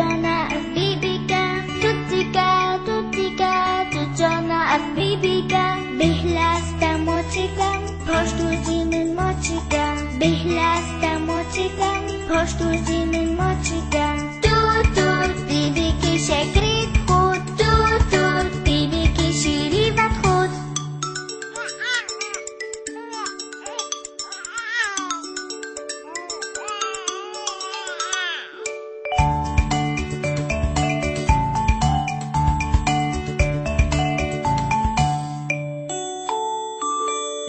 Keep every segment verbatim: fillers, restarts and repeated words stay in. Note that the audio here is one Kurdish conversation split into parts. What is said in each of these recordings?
Cana ev bîbîke, tutîke, tutîke, tu cana ev bîbîke. Bihlas te moçîke, paştûzî min moçîke. Bihlas te moçîke, paştûzî min moçîke. Tût, tût, bîbîkî şekrî dixwit. Tût, tût, bîbîkî şîrî vedixwit.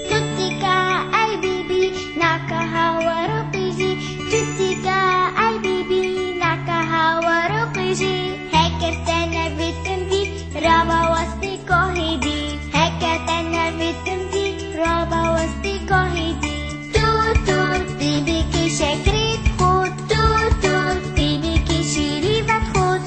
Tutîka ey bîbî, naka hawar û qîjî. Tutîka ey bîbî, naka hawar û qîjî. Hekir te nevîtin dî, rava westî kahî dî. Heke te nevîtin dî, rava westî kahî dî. Tût, tût, bîbîkî şekrî dixwit. Tût, tût, bîbîkî şîrî vedixwit.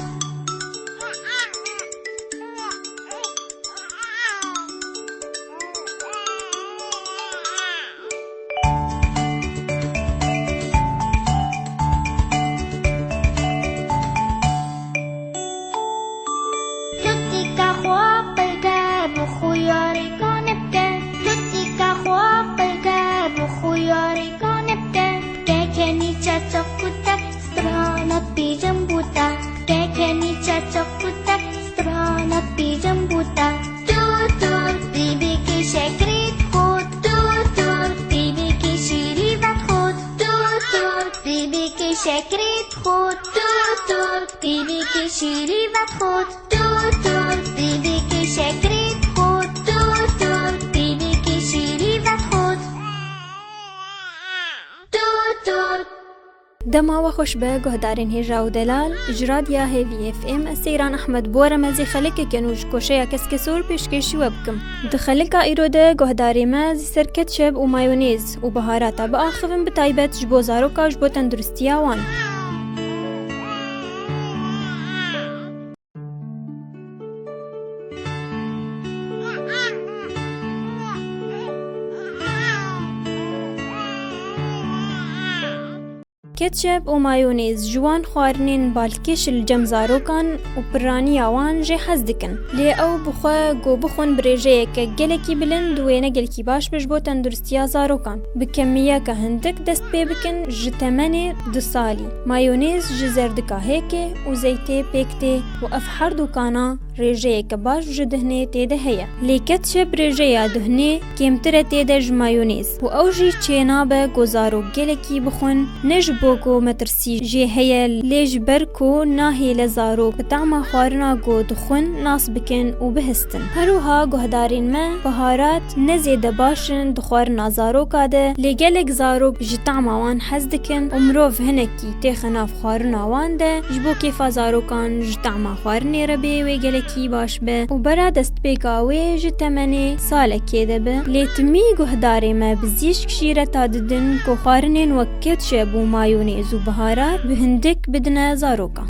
Tutîka xwe qirke, bi xuyarê kanê bike. Tutîka xwe qirke, bi xuyarê kanê bike. Keke nîçe çiqûte, strana pîjin bûte. Keke nîçe çiqûte, strana pîjin bûte. Tût, tût, bîbîkî şekrî dixwit. Tût, tût, bîbîkî şîrî vedixwit. Tût, tût, bîbîkî şekrî dixwit. Tût, tût, bîbîkî şîrî vedixwit. Tût, tût, bîbîkî şekrî dixwit. Tût, tût, bîbîkî şîrî vedixwit. Tût, tût. Dema we xweş be, guhdarên hêja û delal. Ji Radya Hêvî F M, ez Seyran Ehmed, bi we re me zî xelekeke nû ji koşeya Keskesor pêşkêşî we bikim. Di xeleka îro de guhdarê me zî ser ketçep û mayonêz û biharata biaxivin, bi taybet ji bo zaroka, ji bo tenduristiya wan. Ketçep û mayonêz ji wan xwarinên balkêş li cem zarokan û piraniya wan jê hez dikin. Lê ew bi xwe ku bixwin bi rêjeyeke gelekî bilind wê ne gelekî baş be ji bo tenduristiya zarokan. Bi kemiyeke hindik dest pê bikin ji temenê du salî. Mayonêz ji zerdika hêkê û zeytê pêk tê û ev her dukana rêjeyeke baş ji duhnê tê de heye. Lê ketçep rêjeya duhnê kêmtir e tê de ji mayonêz û ew jî çênabe ku zarok gelekî bixwin, ne ji bo ku metirsî jê heye, lê ji ber ku nahêle zarok bi tahma xwarina ku dixwin nas bikin û bihistin. Her wiha guhdarên me, biharat ne zêde baş in di xwarina zaroka de, lê gelek zarok ji tahma wan hez dikin û mirov hinekî têxe nav xwarina wan de, ji bo kêfa zarokan ji tahma xwarinê re bê wê gelekî baş be û bera destpêka wê ji temenê salekê de be. Lê timî guhdarê me bizîşk şîreta didin ku xwarinên wek ketçep û mayonêz û biharat bi hindik bidine zarokan.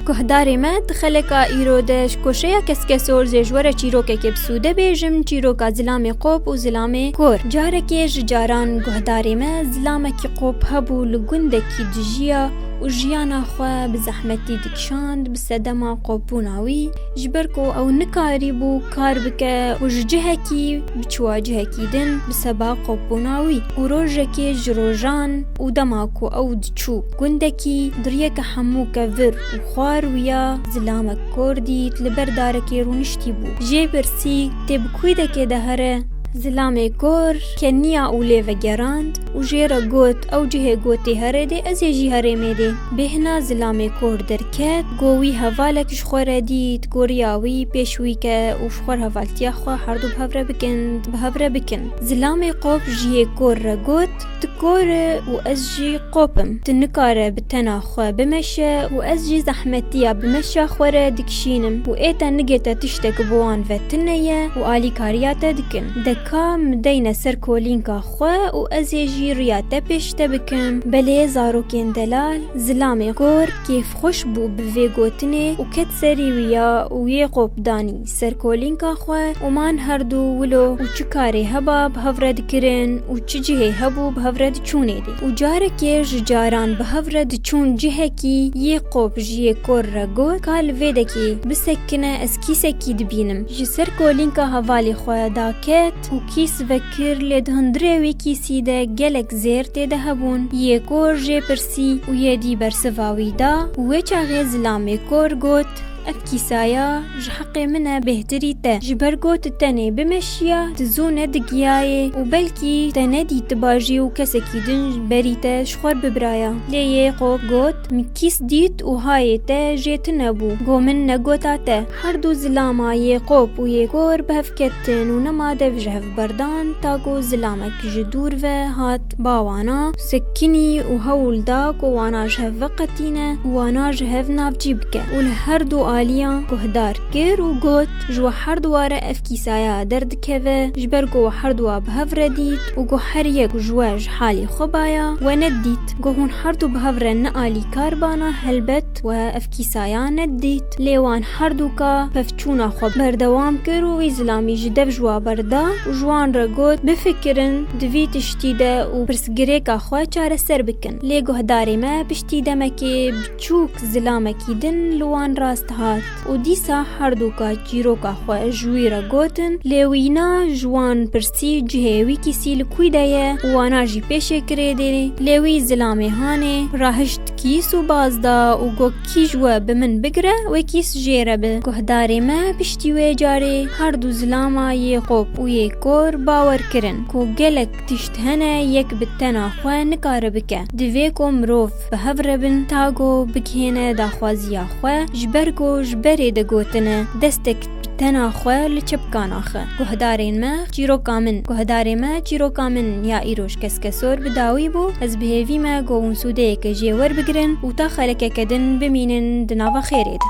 Guhdarê me, di xeleka îro de ji koşeya Keskesor zê ji we re çîrokekê bi sûde bêjim, çîroka zilamê qop û zilamê kor. Carekê ji caran guhdarê me zilamekî qop hebû, li gundekî dijiya û jiyana xwe bi zehmetî dikişand, bi sedema qopbûna wî, ji ber ku ew nikarîbû kar bike û ji cihekî biçûya cihekî din bi seba qopbûna wî. Û rojekê ji rojan û dema ku ew diçû gundekî, di riyeke hemû kevir û xwar wî ya zilamek kor dît, li ber darekê rûniştî bû. Jê pirsî, tê bi kûdekê de here? Zilamê kor keniya û lê vegerand û jê re got, ew cihê ku tê herê dê, ez ê jî herêmê dê. Bêhna zilamê kor derket, ku wî hevalek ji xwe re dît, ku riya wî pêş wî ke û ji xwe re hevaltiya xwe herdu bi hev re bikin, bi hev re bikin. Zilamê qop jiyê kor re got, tu kor î û ez jî qop im. Tu nikare bi tena xwe bimeşe û ez jî zehmetiya bimeşa xwe re dikişînim û ê te nigê te tiştek bi wan ve tune ye û alîkariya te dikin. De Ka min deyne ser kolînka xwe û ez ê jî riya te pêş te bikim. Belê zarokên delal, zilamê kor kêfxweş bû bi vê gotinê û ket serî wî ya û yê qop danî ser kolînka xwe û man herdu wilo û çi karê heba bi hev re dikirin û çi cihê hebû bi hev re diçûnê dê. Û carekê ji caran bi hev re diçûn cihekî, yê qop ji yê kor re got, ka li vê dekê bisekine, ez kîsekî dibînim. Ji ser kolînka hevalê xwe daket û kîs vekir, lê di hundirê wî kîsî de gelek zêr tê de hebûn. Yê kor jê pirsî û yê dî bersiva wî da û wê çaxê zilamê kor got, ev kîsaya ji heqê min e bêhtirî te. Ji ber ku tu tenê bimeşiya, tu zû nedigiyayê û belkî te nedîtiba jî û kesekî din berî te ji xwe bibiraya. Lê yê qop got, min kîs dît û hayê te jê tune bû. Go min negota te. Herdu zilama yê qop û yê kor bi hev ketin û nema dev ji hev berdan, ta ku zilamek ji dûr ve hat ba wana, sekinî û hewl da ku wana ji hev veqetîne û wana ji hev navcî bike û li herdu aliyan guhdar kir û got, ji we herduwa re ev kîsaya derdikeve, ji ber ku we herduwa bi hev re dît û ku her yek ji we ji halê xwe baya, we nedît. Ku hûn herdu bi hev re ne alîkar bana, helbet we ev kîsaya nedît. Lê wan herdûka pevçûna xwe berdewam kir û wî zilamî ji dev ji wa berda û ji wan re got, bifikirin di vî tiştî de û pirsgirêka xwe çareser bikin. Lê guhdarê me piştî demekê biçûk zilamekî din li wan rast hat û dîsa herdûka çîroka xwe ji wî re gotin, lê wîna ji wan pirsî cihê wî kîsî li kûy de ye û wana jî pêşê kirê dê. Lê wî zilamê hanê rahişt kîs û baz da û got, kî ji we bi min bigire, wê kîs jê re bi. Guhdarê me piştî wê carê herdu zilama yê qop û yê kor bawer kirin ku gelek tişt hene yek bi tena xwe nikare bike. Divê ku mirov bi hev re bin ta ku bigihêne daxwaziya xwe, ji ber ku ji berê de gotine, destek bi tena xwe li çepka naxe. Guhdarên me, çîroka min, guhdarê me, çîroka min ya îroj keskesor bi dawî bû. Ez bi hêvî me ku hûn sûdeyeke jê werbigirin û ta xelekeke din bimînin di nava xêrê de.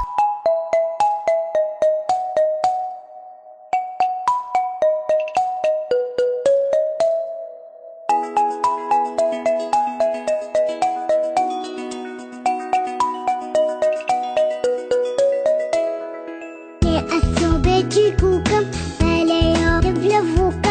Ê ez sobê çîkûkim, peleya divlevukim.